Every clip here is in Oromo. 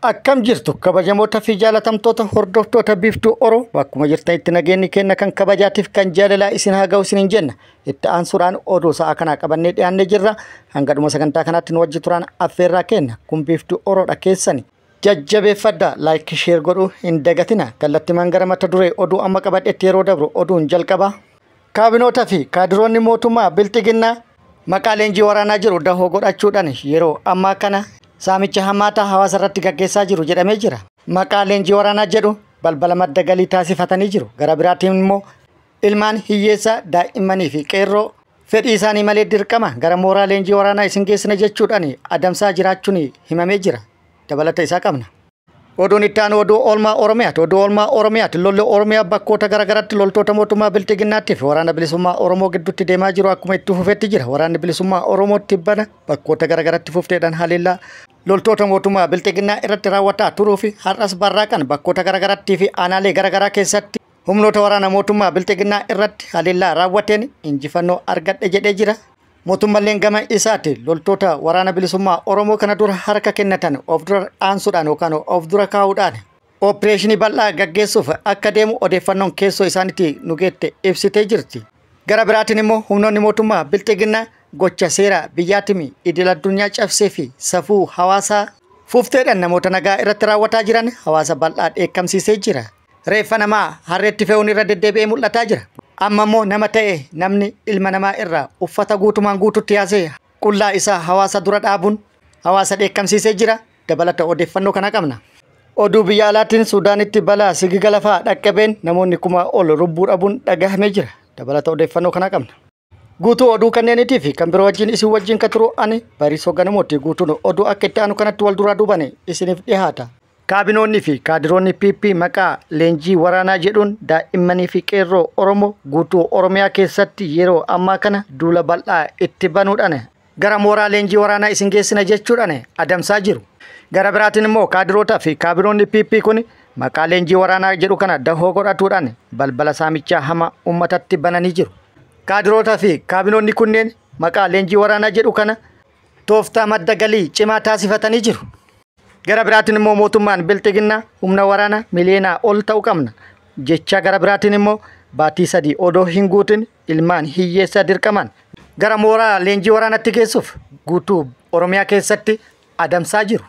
Akkam jirtu kabajamoota fi jaalatamtoota hordoftoota Biiftuu Oro, bakkuma jirtanitti nageenyi kenna kan kabajaatiif kan jaalalaa isin haa ga'u isiniin jenna. Itti aansuudhaan oduu sa'a kanaa qabannee dhiyaannee jirra. Hanga dhuma sagantaa kanaatti nu wajji turaan affeerraa kenna. Kun Biiftuu Oroodha keessani. Jajjabeeffadhaa, like, share godhuu hin dagatina. Kallattimaan gara mata duree oduu amma qabadhetti yeroo dabru oduun jalqaba. Kaabinoota fi kaadiroonni mootummaa Bilxiginnaa maqaa leenjii waraanaa jiru dahoo godhachuudhaan yeroo ammaa kana saamicha hamaataa hawaasa irratti gaggeessaa jiru jedhamee jira. Maqaa leenjii waraanaa jedhu balbala madda galii taasifatanii jiru. Gara biraatiin immoo ilmaan hiyyeessaa, daa'immanii fi qeerroo fedhii isaanii malee dirqama gara mooraa leenjii waraanaa isin geessina jechuudhaan adamsaa jiraachuun himamee jira. Dabalata isaa qabna. Oduun itti aanu oduu oolmaa Oromiyaati. Oduu oolmaa Oromiyaati. Lolli Oromiyaa bakkoota garaagaraatti loltoota mootummaa Bilxiginnaatti fi waraana bilisummaa Oromoo gidduutti deemaa jiru akkuma itti fufetti jira. Waraanni bilisummaa Oromoo tibbana bakkoota garaagaraatti fufteedhaan haleellaa loltoota mootummaa Bilxiginnaa irratti raawwataa turuu fi har'as barraaqan bakkoota garaagarattii fi aanaalee garaagaraa keessatti humnoota waraana mootummaa Bilxiginnaa irratti haleellaa raawwateen injifannoo argadhe jedhee jira. Mootummalleen gama isaati loltoota waraana bilisummaa Oromoo kana dura harka kennatan of dura aansuudhaan yookaan of dura kaa'uudhaan opereeshinii bal'aa gaggeessuuf akka deemu odeeffannoon keessoo isaaniitti nu geette ibsitee jirti. Gara biraatiin immoo humnoonni mootummaa Bilxiginnaa gocha seera biyyaatiin idil addunyaa cabsee fi safuu hawaasaa fufteedhaan namoota nagaa irratti raawwataa jiran hawaasa bal'aa dheekkamsiisee jira. Reeffa namaa harreetti fe'uun irra deddeebi'ee mul'ataa jira. Amma immoo nama ta'e namni ilma namaa irraa uffata guutumaan guututti yaasee qullaa isaa hawaasa dura dhaabuun hawaasa dheekkamsiisee jira. Dabalata odeeffannoo kana qabna. Oduu biyya alaatiin Suudaanitti balaa sigiga lafaa dhaqqabeen namoonni 1000 ol lubbuu dhabuun dhagahamee jira. Dabalata odeeffannoo kana qabna. Guutuu oduu kanneeniitii fi kan biroo wajjin isin wajjin kan turu ani Bariisoo Ganamooti. Guutuun oduu akka itti aanu kanatti wal duraa duubane isiniif dhiyaata. Kaabinoonni fi kaadiroonni PP maqaa leenjii waraanaa jedhuun daa'immanii fi qeerroo Oromoo guutuu Oromiyaa keessatti yeroo ammaa kana duula bal'aa itti banuudhaan gara mooraa leenjii waraanaa isin geessina jechuudhaan adamsaa jiru. Gara biraatiin immoo kaadirootaa fi kaabinoonni PP kun maqaa leenjii waraanaa jedhu kana dahoo godhatuudhaan balbala saamichaa hama uummatatti bananii jiru. Kaadirootaa fi kaabinoonni kunneen maqaa leenjii waraanaa jedhu kana tooftaa madda galii cimaa taasifatanii jiru. Gara biraatiin immoo mootummaan Bilxiginnaa humna waraanaa miliyoonaa ol ta'u qabna. Jecha gara biraatiin immoo baatii 3 odoo hin guutin ilmaan hiyyeessaa dirqaman gara mooraa leenjii waraanaatti geessuuf guutuu Oromiyaa keessatti adamsaa jiru.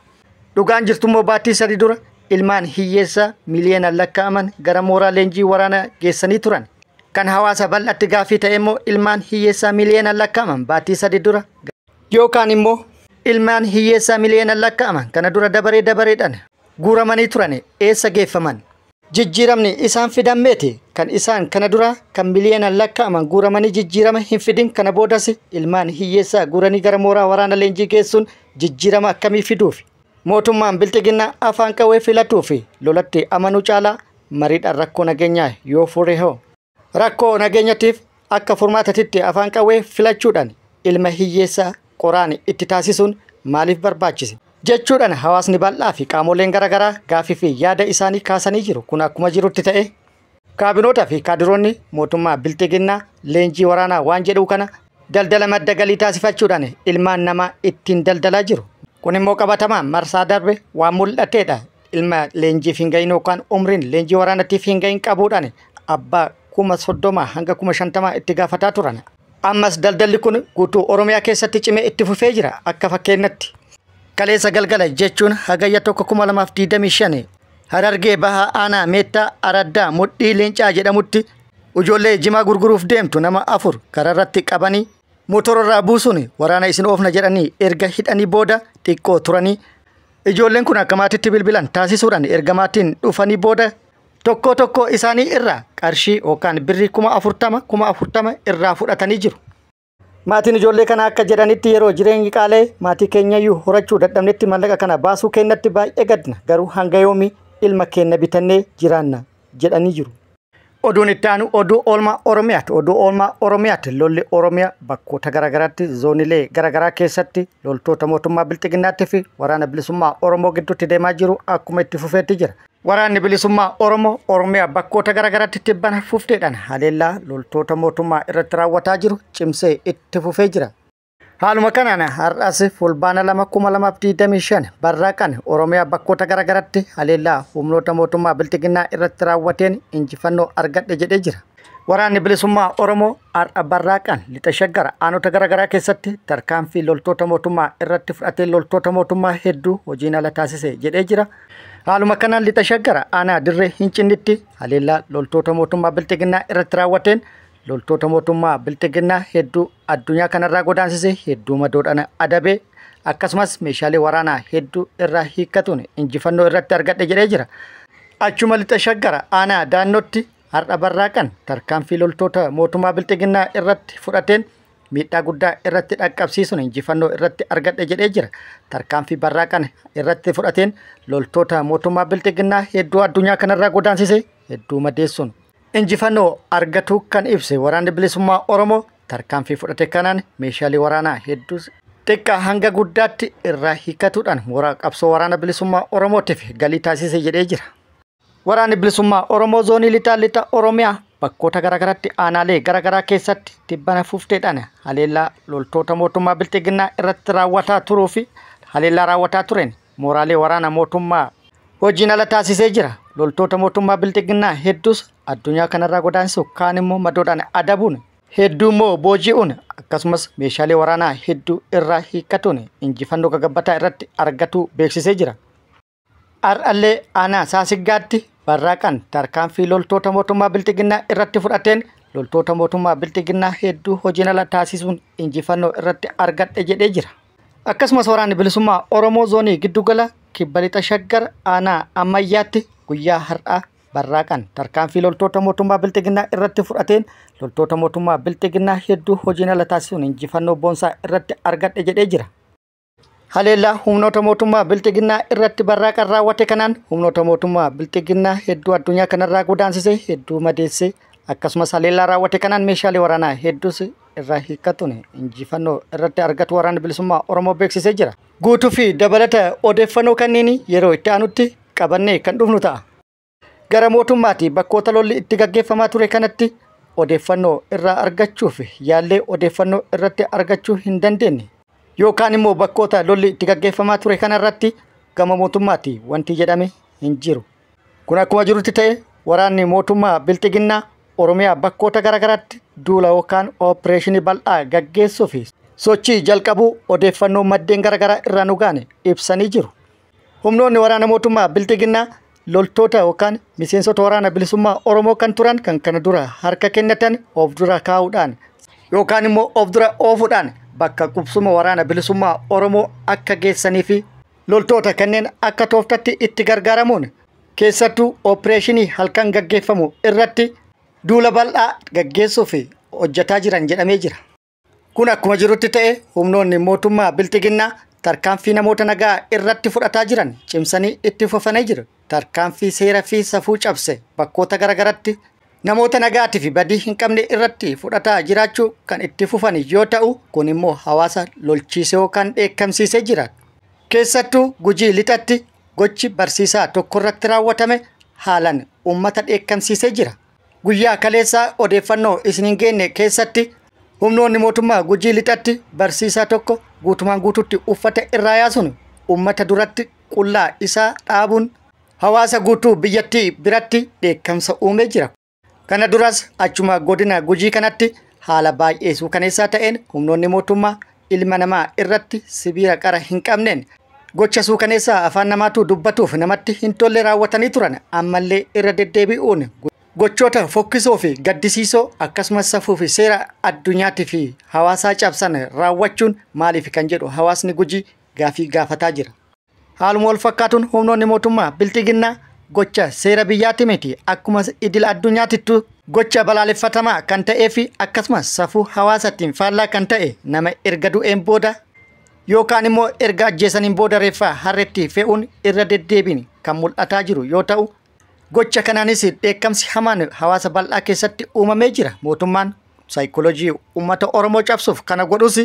Dhugaan jirtu immoo baatii 3 dura ilmaan hiyyeessaa miliyoonaan lakkaa'aman gara mooraa leenjii waraanaa geessanii turan. Kan hawaasa bal'aatti gaaffii ta'e immoo ilmaan hiyyeessaa miliyoonaan lakkaa'aman baatii 3 dura yookaan immoo ilmaan hiyyeessaa miliyoonaan lakkaa'aman kana dura dabaree dabareedhaan guuramanii turan eessa geeffaman? Jijjiiramni isaan fidan meeti? Kan isaan kana dura kan miliyoonaan lakkaa'aman guuramanii jijjiirama hin fidin kana boodas ilmaan hiyyeessaa guuranii gara mooraa waraana leenjii geessuun jijjiirama akkamii fiduufi? Mootummaan Bilxiginnaa afaan qawwee filatuu fi lolatti amanuu caalaa mariidhaan rakkoo nageenyaa yoo fure hoo? Rakkoo nageenyatiif akka furmaatatitti afaan qawwee filachuudhaan ilma hiyyeessaa qoraan itti taasisuun maaliif barbaachise? Jechuudhaan hawaasni bal'aa fi qaamoleen garaagaraa gaaffii fi yaada isaanii kaasanii jiru. Kun akkuma jirutti ta'e kaabinoota fi kaadiroonni mootummaa Bilxiginnaa leenjii waraanaa waan jedhu kana daldala madda galii taasifachuudhaan ilmaan namaa ittiin daldalaa jiru. Kun immoo qabatamaa marsaa darbe waan mul'ateedha. Ilma leenjiif hin gahin yookaan umriin leenjii waraanatiif hin gahin qabuudhaan abbaa 30,000 hanga 50,000 itti gaafataa turan. Ammas daldalli kun guutuu Oromiyaa keessatti cimee itti fufee jira. Akka fakkeenyatti kaleessa galgala jechuun hagayya 1 2025 Harargee Bahaa Aanaa Meettaa Araddaa Mudhii Leencaa jedhamutti ijoollee jimaa gurguruuf deemtu nama 4 karaarratti qabanii motorarraa buusuun waraana isin oofna jedhanii erga hidhanii booda xiqqoo turanii ijoolleen kun akka maatiitti bilbilan taasisuudhaan erga maatiin dhufanii booda tokko tokko isaanii irraa qarshii yookaan birrii 40,000 40,000 irraa fudhatanii jiru. Maatiin ijoollee kana akka jedhanitti yeroo jireenyi qaalee maatii keenyayyuu horachuu dadhabnetti maallaqa kana baasuu keenyatti baay'ee gaddina, garuu hanga yoomii ilma keenya bitannee jiraanna jedhanii jiru. Oduun itti aanu oduu oolmaa Oromiyaati. Oduu oolmaa Oromiyaati. Lolli Oromiyaa bakkoota garaagaraatti zoonilee garaagaraa keessatti loltoota mootummaa Bilxiginnaatti fi waraana bilisummaa Oromoo gidduutti deemaa jiru akkuma itti fufeetti jira. Waraanni bilisummaa Oromoo Oromiyaa bakkoota garaagaraatti tibbana fufteedhaan haleellaa loltoota mootummaa irratti raawwataa jiru cimsee itti fufee jira. Haaluma kanaan har'as Fulbaana 2,2025 barraaqan Oromiyaa bakkoota garaagaraatti haleellaa humnoota mootummaa Bilxiginnaa irratti raawwateen injifannoo argadhe jedhee jira. Waraanni bilisummaa Oromoo har'a barraaqan lixa Shaggar aanota garaagaraa keessatti tarkaanfii loltoota mootummaa irratti fudhatee loltoota mootummaa hedduu hojiin ala taasise jedhee jira. Haaluma kanaan lixa Shaggar aanaa Dirree Hincinnitti haleellaa loltoota mootummaa Bilxiginnaa irratti raawwateen loltoota mootummaa Bilxiginnaa hedduu addunyaa kanarraa godaansise, hedduu madoodhaan adabee, akkasumas meeshaalee waraanaa hedduu irraa hiikkatuun injifannoo irratti argadhe jedhee jira. Achuma lixa Shaggar aanaa Daannootti har'a barraaqan tarkaanfii loltoota mootummaa Bilxiginnaa irratti fudhateen miidhaa guddaa irratti dhaqqabsiisuun injifannoo irratti argadhe jedhee jira. Tarkaanfii barraaqan irratti fudhateen loltoota mootummaa Bilxiginnaa hedduu addunyaa kanarraa godaansise, hedduu madeessuun injifannoo argatu kan ibse waraanni bilisummaa Oromoo tarkaanfii fudhate kanaan meeshaalee waraanaa hedduu xiqqaa hanga guddaatti irraa hiikkatuudhaan mooraa qabsoo waraana bilisummaa Oromootiif galii taasise jedhee jira. Waraanni bilisummaa Oromoo zoonii lixaa lixa Oromiyaa bakkoota garaagaraatti aanaalee garaagaraa keessatti tibbana fufteedhaan haleellaa loltoota mootummaa Bilxiginnaa irratti raawwataa turuu fi haleellaa raawwataa tureen mooraalee waraana mootummaa hojiin ala taasisee jira. Loltoota mootummaa Bilxiginnaa hedduus addunyaa kanarraa godaansisu, kaan immoo madoodhaan adabuun, hedduu immoo booji'uun, akkasumas meeshaalee waraanaa hedduu irraa hiikkatuun injifannoo gagabbataa irratti argatu beeksisee jira. Har'allee aanaa Saasiggaatti barraaqan tarkaanfii loltoota mootummaa Bilxiginnaa irratti fudhateen loltoota mootummaa Bilxiginnaa hedduu hojiin ala taasisuun injifannoo irratti argadhe jedhee jira. Akkasumas waraanni bilisummaa Oromoo zoonii giddugala kibba lixa Shaggar aanaa Ammayyaatti guyyaa har'aa barraaqan tarkaanfii loltoota mootummaa Bilxiginnaa irratti fudhateen loltoota mootummaa Bilxiginnaa hedduu hojiin ala taasisuun injifannoo boonsaa irratti argadhe jedhee jira. Haleellaa humnoota mootummaa Bilxiginnaa irratti barraaqan raawwate kanaan humnoota mootummaa Bilxiginnaa hedduu addunyaa kanarraa godaansise, hedduu madeesse, akkasumas haleellaa raawwate kanaan meeshaalee waraanaa hedduus irraa hiikkatuun injifannoo irratti argatu waraanni bilisummaa Oromoo beeksisee jira. Guutuu fi dabalata odeeffannoo kanneen yeroo itti aanutti qabannee kan dhufnu ta'a. Gara mootummaatti bakkoota lolli itti gaggeeffamaa ture kanatti odeeffannoo irraa argachuuf yaallee odeeffannoo irratti argachuu hin dandeenye. Yookaan immoo bakkoota lolli itti gaggeeffamaa ture kanarratti gama mootummaatti wanti jedhame hin jiru. Kun akkuma jirutti ta'e waraanni mootummaa Bilxiginnaa Oromiyaa bakkoota garaagaraatti duula yookaan oopereeshinii bal'aa gaggeessuu fi sochii jalqabuu odeeffannoo maddeen garaagaraa irraa nu gaane ibsanii jiru. Humnoonni waraana mootummaa Bilxiginnaa loltoota yookaan miseensota waraana bilisummaa Oromoo kan turan kan kana dura harka kennatan of dura kaa'uudhaan yookaan immoo of dura oofuudhaan bakka qubsuma waraana bilisummaa Oromoo akka geessanii fi loltoota kanneen akka tooftatti itti gargaaramuun keessattuu oopereeshinii halkan gaggeeffamu irratti duula bal'aa gaggeessuu fi hojjetaa jiran jedhamee jira. Kun akkuma jirutti ta'e humnoonni mootummaa Bilxiginnaa tarkaanfii namoota nagaa irratti fudhataa jiran cimsanii itti fufanii jiru. Tarkaanfii seera fi safuu cabse bakkoota garaagaraatti namoota nagaatii fi badii hin qabne irratti fudhataa jiraachuu kan itti fufan yoo ta'u, kun immoo hawaasa lolchiisee yookaan dheekkamsiisee jira. Keessattuu Gujii lixatti gochi barsiisaa tokko irratti raawwatame haalaan uummata dheekkamsiisee jira. Guyyaa kaleessaa odeeffannoo isin hin geenye keessatti humnoonni mootummaa Gujii lixatti barsiisaa tokko guutumaan guututti uffata irraa yaasuun uummata duratti qullaa isaa dhaabuun hawaasa guutuu biyyattii biratti dheekkamsa uumee jira. Kana duras achuma godina Gujii kanatti haala baay'ee suukaneessaa ta'een humnoonni mootummaa ilma namaa irratti sibiila qara hin qabneen gocha suukaneessaa afaan namaatu dubbatuuf namatti hin tolle raawwatanii turan. Ammallee irra deddeebi'uun gochoota fokkisoo fi gaddisiisoo akkasumas safuu fi seera addunyaatii fi hawaasaa cabsan raawwachuun maaliif kan jedhu hawaasni Gujii gaafii gaafataa jira. Haaluma wal fakkaatuun humnoonni mootummaa Bilxiginnaa gocha seera biyyaatti miti akkuma idil addunyaatittu gocha balaaleffatamaa kan ta'ee fi akkasumas safuu hawaasaatiin faallaa kan ta'e nama erga du'een booda yookaan immoo erga ajjeesaniin booda reeffaa harreetti fe'uun irra deddeebiin kan mul'ataa jiru yoo ta'u, gocha kanaanis dheekkamsi hamaan hawaasa bal'aa keessatti uumamee jira. Mootummaan saayikooloojii uummata Oromoo cabsuuf kana godhus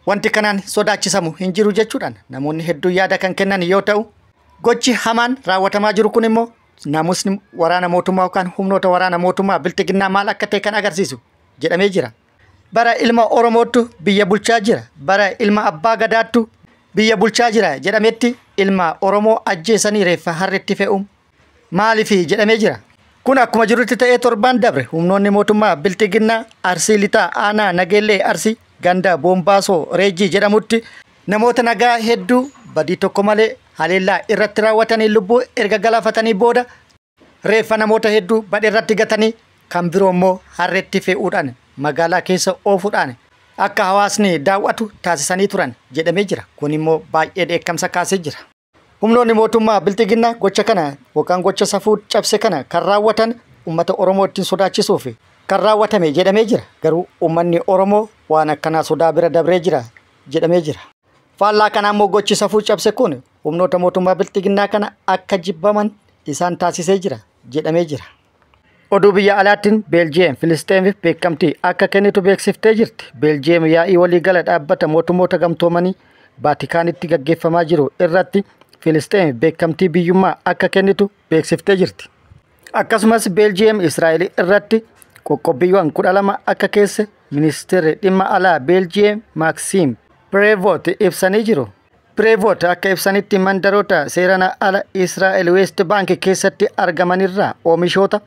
wanti kanaan sodaachisamu hin jiru jechuudhaan namoonni hedduun yaada kan kennan yoo ta'u, gochi hamaan raawwatamaa jiru kun immoo naamusni waraana mootummaa yookaan humnoota waraana mootummaa Bilxiginnaa maal akka ta'e kan agarsiisu jedhamee jira. Bara ilma Oromootu biyya bulchaa jira, bara ilma Abbaa Gadaattu biyya bulchaa jira jedhametti ilma Oromoo ajjeesanii reeffa harreetti fe'uun maaliif jedhamee jira. Kun akkuma jirutti ta'ee torbaan dabre humnoonni mootummaa Bilxiginnaa Arsii Lixaa Aanaa Nageellee Arsii ganda Boombaasoo Reejjii jedhamutti namoota nagaa hedduu badii tokko malee haleellaa irratti raawwatanii lubbuu erga galaafatanii booda reeffa namoota hedduu badheerratti gatanii kan biroo immoo harreetti fe'uudhaan magaalaa keessa oofuudhaan akka hawaasni daawwatu taasisanii turan jedhamee jira. Kun immoo baay'ee dheekkamsa kaasee jira. Humnoonni mootummaa Bilxiginnaa gocha kana yookaan gocha safuu cabse kana kan raawwatan uummata Oromoo ittiin sodaachisuuf kan raawwatame jedhamee jira. Garuu uummanni Oromoo waan akkanaa sodaa bira dabree jira jedhamee jira. Faallaa kanaa immoo gochi safuu cabse kun humnoota mootummaa Bilxiginnaa kana akka jibbaman isaan taasisee jira jedhamee jira. Oduu biyya alaatiin Beeljiyeem Filisxeemiif beekamtii akka kennitu beeksiftee jirti. Beeljiyeem yaa'ii waliigala dhaabbata mootummoota gamtoomanii Vaatikaanitti gaggeeffamaa jiru irratti Filisxeemiif beekamtii biyyummaa akka kennitu beeksiftee jirti. Akkasumas Beeljiyeem Israa'el irratti qoqqobbiiwwan 12 akka keesse ministeerri dhimma alaa Beeljiyeem Maaksiim Pireevoot ibsanii jiru. Pireevoot akka ibsanitti mandaroota seeraan ala Israa'el Weest Baank keessatti argamanirraa oomishoota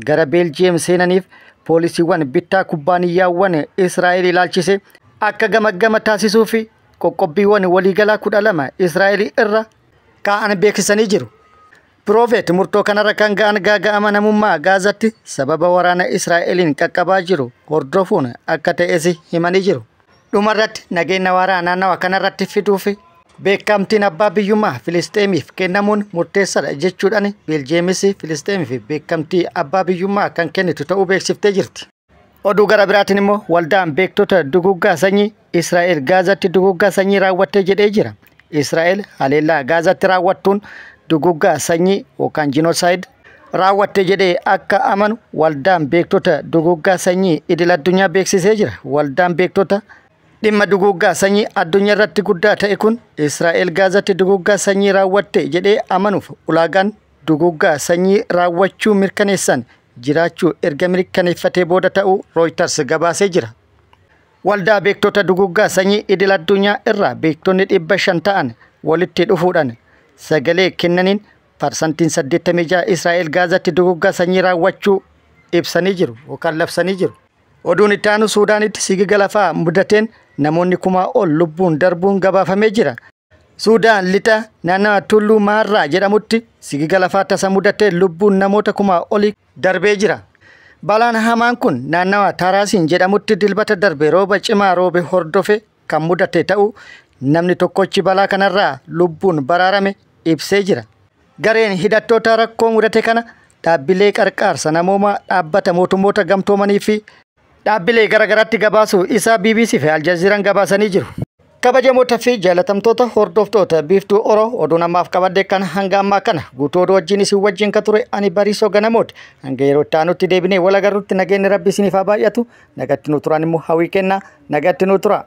gara Beeljiyeem seenaniif poolisiiwwan bittaa kubbaaniyyaawwan Israa'el ilaalchise akka gamaggama taasisuu fi qoqqobbiiwwan waliigalaa 12 Israa'el irra kaa'an beeksisanii jiru. Piroofeet murtoo kanarra kan ga'an gaaga'ama namummaa Gaazatti sababa waraana Israa'eliin qaqqabaa jiru hordofuun akka ta'es himanii jiru. Dhumarratti nageenya waaraa naannawa kanarratti fiduu fi beekamtiin abbaa biyyummaa Filisxeemiif kennamuun murteessaadha jechuudhaan Beeljiyeemis Filisxeemiif beekamtii abbaa biyyummaa kan kennitu ta'uu beeksiftee jirti. Oduu gara biraatiin immoo waldaan beektota duguggaa sanyii Israa'el Gaazatti duguggaa sanyii raawwattee jedhee jira. Israa'el haleellaa Gaazatti raawwattuun duguggaa sanyii yookaan jinosaayid raawwatte jedhee akka amanu waldaan beektota duguggaa sanyii idil addunyaa beeksisee jira. Waldaan beektota dhimma duguggaa sanyii addunyaa irratti guddaa ta'e kun Israa'el Gaazatti duguggaa sanyii raawwatte jedhee amanuuf ulaagaan duguggaa sanyii raawwachuu mirkaneessan jiraachuu erga mirkaneeffatee booda ta'uu Reuters gabaasee jira. Waldaa beektota duguggaa sanyii idil addunyaa irraa beektonni 500 ta'an walitti dhufuudhaan sagalee kennaniin parsantiin 86 Israa'el Gaazatti duguggaa sanyii raawwachuu ibsanii jiru yookaan labsanii jiru. Oduun itti aanu Suudaanitti sigiga lafaa mudateen namoonni 1000 ol lubbuun darbuun gabaafamee jira. Suudaan lixa naannawa Tulluu Maarraa jedhamutti sigiga lafaa tasa mudatee lubbuun namoota 1000 olii darbee jira. Balaan hamaan kun naannawa Taaraasiin jedhamutti dilbata darbe rooba cimaa roobe hordofe kan mudate ta'uu namni tokkochi balaa kanarraa lubbuun baraarame ibsee jira. Gareen hidhattoota rakkoo mudate kana dhaabbilee qarqaarsa namoomaa dhaabbata mootummoota gamtoomanii fi dhaabbilee garaagaraatti gabaasuu isaa BBC fi Aljazeeraan gabaasanii jiru. Kabajamoota fi jaalatamtoota hordoftoota Biiftuu Oro oduu namaaf qabadde kan hanga ammaa kana guutuu oduu wajjin isin wajjin ka ture ani Bariisoo Ganamooti. Hanga yeroo itti aanutti deebinee wal agarrutti nageenyi Rabbi isiniif haa baay'atu. Nagatti nu turan immoo hawwii kennaa nagatti nu tura.